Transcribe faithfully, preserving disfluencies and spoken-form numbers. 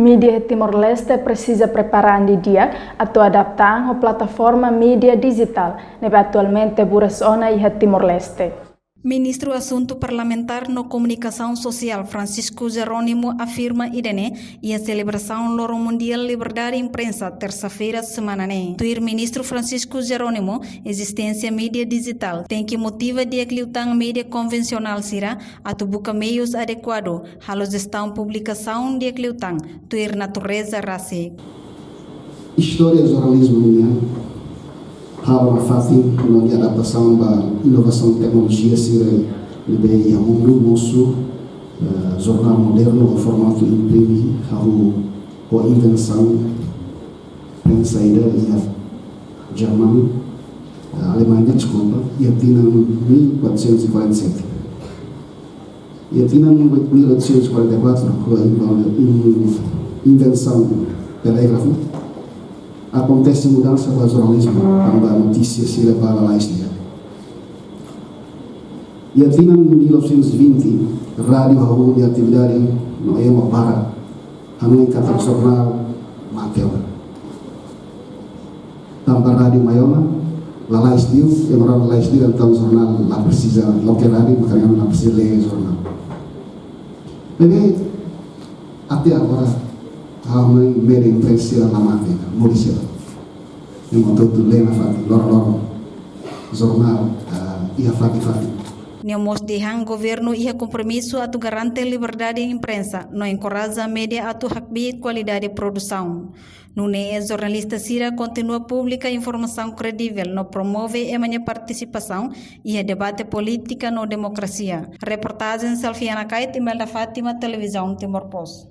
Mídia iha Timor-Leste presiza prepara an didi'ak atu adapta an ho plataforma mídia dijitál ne'ebé atualmente buras ona iha Timor-Leste. Ministru Asuntu Parlamentár no Komunikasaun Sosiál, Francisco Jerónimo, afirma ida-ne'e iha selebrasaun Loron Mundiál Liberdade Imprensa, tersa-feira semana ne'e. Tuir Ministru Francisco Jerónimo, ezisténsia mídia dijitál tenke motiva di'ak liután mídia konvensionál sira atu buka meius adekuadu halo jestaun publikasaun di'ak liután, tuir natureza rasik. Istória jornalizmu nian halo nafatin no nia adaptasaun ba inovasaun teknolojia sira ne'ebé iha mundu mosu, eh, jornál modernu ho formatu imprime hahú ho invensaun prensa ida iha Jerman, eh, Alemanha, deskulpa, iha tinan mil quatrocentos e quarenta e sete. Iha tinan mil oitocentos e quarenta e quatro, ho inven-, in-, invensaun telégrafu, akontese mudansa ba jornalizmu, tanba notísia sira ba lalais di'ak. Iha tinan mil novecentos e vinte, rádiu hahú nia atividade no ema para, hanoin katak jornál mate ona. Tanba rádiu mai ona, lalais liu, ema rona lalais liu, entaun jornál la presiza, loke rádiu, maka ema la presiza lee jornál. Ne'ebé, até agora, ha'u hanoin média imprensa la mate, moris sira. Ema hotu-hotu lee nafatin, loron-loron. Jornál, ah, iha fatin-fatin. Nia mós dehan governu iha kompromisu atu garante liberdade imprensa, no enkoraja média atu hakbiit kualidade produsaun. Nune'e jornalista sira kontinua publika informasaun kredivel no promove ema nia partisipasaun iha debate polítika no demokrasia. Reportajen Selfiana Kait, Imelda Fátima, Televizaun Timor Post.